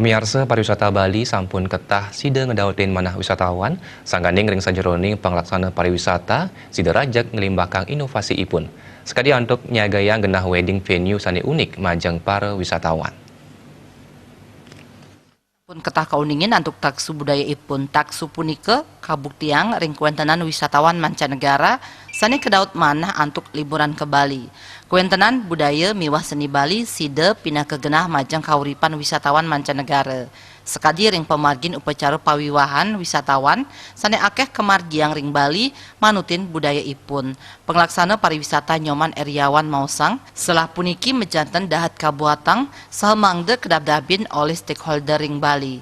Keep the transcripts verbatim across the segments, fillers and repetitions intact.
Miarsa, pariwisata Bali sampun ketah sida ngedautin manah wisatawan, sangkaning ring sajeroning panglaksana pariwisata, sida rajeg nglimbakang inovasiipun. Sakadi antuk nyagayang genah wedding venue sane unik majeng para wisatawan. Pun ketah kauningin antuk taksu budayaipun. Taksu punika kabuktiang ring kawentenan wisatawan mancanegara sane kedaut manah antuk liburan ke Bali. Kawentenan budaya miwah seni Bali sida pinaka genah majeng kauripan wisatawan mancanegara. Sakadi ring pamargin upacara pawiwahan wisatawan sane akeh kamargiang ring Bali manutin budayaipun. Panglaksana pariwisata Nyoman Eriawan maosang, selah puniki majanten dahat kabuatang saha mangda kedabdabin olih stakeholder ring Bali.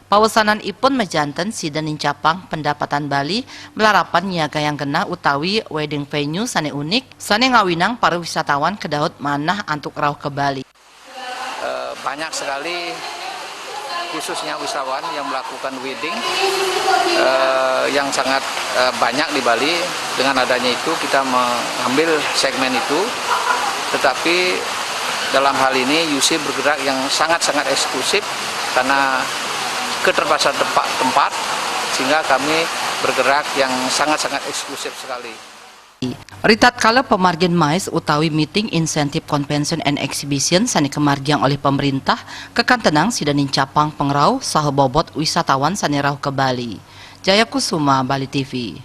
Pawesananipun majanten sida nincapang pendapatan Bali malarapan nyagayang genah utawi wedding venue sane unik, sane ngawinang para wisatawan kedaut manah antuk rauh ke Bali. Eh, banyak sekali, khususnya wisatawan yang melakukan wedding, eh, yang sangat, eh, banyak di Bali. Dengan adanya itu, kita mengambil segmen itu. Tetapi dalam hal ini, U C bergerak yang sangat-sangat eksklusif karena keterbatasan tempat, tempat, sehingga kami bergerak yang sangat-sangat eksklusif sekali. Ritatkala pamargin MICE utawi Meeting Incentive Convention and Exhibition sane kamargiang olih pamarintah, kakantenang sida nincapang pangrauh saha bobot wisatawan sane rauh ke Bali. Jaya Kusuma, Bali T V.